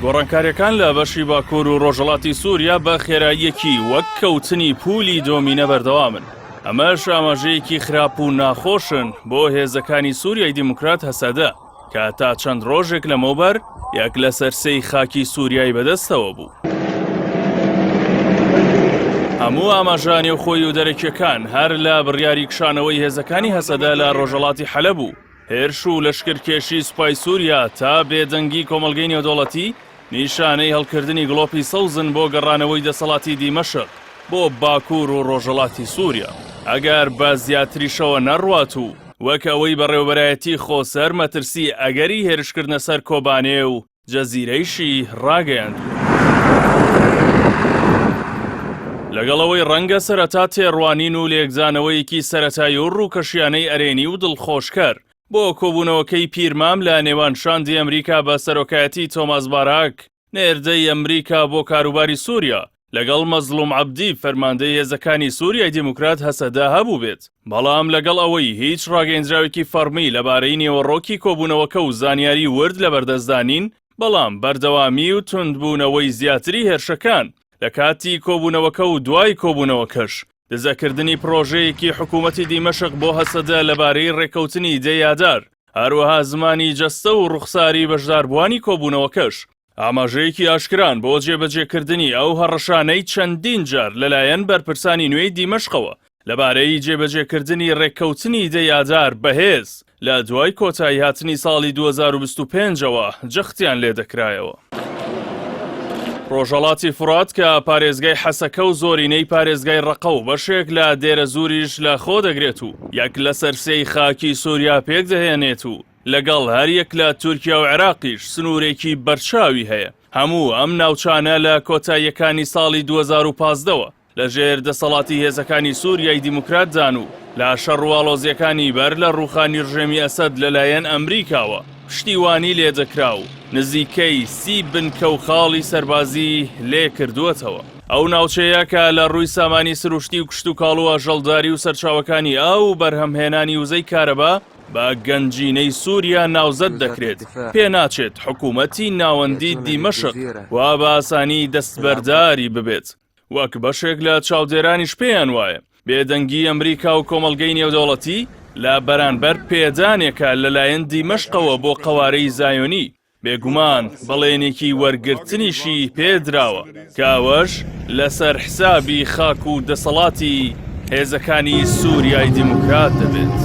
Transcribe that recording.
گۆڕانکاریەکان لە بەشی باکوور و ڕۆژهەڵاتی سووریا بە خێراییەکی وەک کەوتنی پولی دۆمینە بەردەوامن. ئەمەش ئاماژەیەکی خراپ و ناخۆشن بۆ هێزەکانی سووریای دیموکرات هەسەدە کە تا چەند ڕۆژێک لەمەوبەر یەک لەسەر سێی خاکی سووریای بەدەستەوە بوو. هەموو ئاماژە نێوخۆی و دەرەکیەکان هەر لە بڕیاری کشانەوەی هێزەکانی هەسەدە لە ڕۆژهەڵاتی حەلەب و هێرش و لەشکرکێشی سوپای سووریا تا بێدەنگی کۆمەڵگەی نێودەوڵەتی نیشانەی هەڵکردنی گڵۆپی سەوزن بۆ گەڕانەوەی دەسەڵاتی دیمەشق بۆ باکوور و ڕۆژهەڵاتی سووریا ئەگەر بە زیاتریشەوە نەڕوات و وەک ئەوەی بەڕێوەبەرایەتی خۆسەر مەترسی ئەگەری هێرشکردنە سەر کۆبانێ و جەزیرەیشی ڕاگەیاندووە. لەگەڵ ئەوەی ڕەنگە سەرەتا تێڕوانین و لێکدانەوەیەکی سەرەتایی و ڕووکەشیانەی ئەرێنی و دڵخۆشکەر بۆ کۆبوونەوەکەی پیرمام لە نێوان شاندی ئەمریکا بە سەرۆکایەتی تۆماس باراک نێردەی ئەمریکا بۆ کاروباری سووریا لەگەڵ مەزڵوم عەبدی فەرماندەی هێزەکانی سووریای دیموکرات هەسەدە هەبووبێت، بەڵام لەگەڵ ئەوەی هیچ ڕاگەیندراوێکی فەڕمی لەبارەی نێوەڕۆکی کۆبوونەوەکە و زانیاری ورد لەبەردەستدا نین، بەڵام بەردەوامی و توندبوونەوەی زیاتری هێرشەکان لە کاتی کۆبوونەوەکە و دوای کۆبوونەوەکەش دزەکردنی پڕۆژەیەکی حکوومەتی دیمەشق بۆ هەسەدە لەبارەی ڕێککەوتنی دە ی ئادار، هەروەها زمانی جەستە و ڕوخساری بەشداربووانی کۆبوونەوەکەش ئاماژەیەکی ئاشکران بۆ جێبەجێکردنی ئەو هەڕەشانەی چەندین جار لەلایەن بەرپرسانی نوێی دیمەشقەوە لەبارەی جێبەجێکردنی ڕێککەوتنی دە ی ئادار بەهێز لە دوای کۆتاییهاتنی ساڵی 2025 ەوە جەختیان لێدەکرایەوە. ڕۆژهەڵاتی فوڕات کە پارێزگای حەسەکە و زۆرینەی پارێزگای ڕەقە و بەشێک لە دێرەزووریش لە خۆ دەگرێت و یەک لەسەر سێی خاکی سووریا پێکدەهێنێت و لەگەڵ هەریەک لە تورکیا و عێراقیش سنوورێکی بەرچاوی هەیە، هەموو ئەم ناوچانە لە کۆتاییەکانی ساڵی 2015 ەوە لەژێر دەسەڵاتی هێزەکانی سووریای دیموکراتدان و لە شەڕ و ئاڵۆزییەکانی بەر لە ڕووخانی ڕژێمی ئەسەد لەلایەن ئەمریکاوە پشتیوانی لێدەکرا و نزیکەی سی بنکە و خاڵی سەربازی لێکردووەتەوە. ئەو ناوچەیە کە لە ڕووی سامانی سروشتی و کشتوکاڵ و ئاژەڵداری و سەرچاوەکانی ئاو و بەرهەمهێنانی وزەی کارەبا بە گەنجینەی سووریا ناوزەد دەکرێت، پێناچێت حکوومەتی ناوەندی دیمەشق وا بە ئاسانی دەستبەرداری ببێت، وەک بەشێک لە چاودێرانیش پێیان وایە بێدەنگی ئەمریکا و کۆمەڵگەی نێودەوڵەتی لە بەرانبەر پێدانێکە لەلایەن دیمەشقەوە بۆ قەوارەی زایۆنی، بێگومان بەڵێنێکی وەرگرتنیشی پێدراوە کە ئەوەش لەسەر حسابی خاک و دەسەڵاتی هێزەکانی سوریای دیموکرات دەبێت.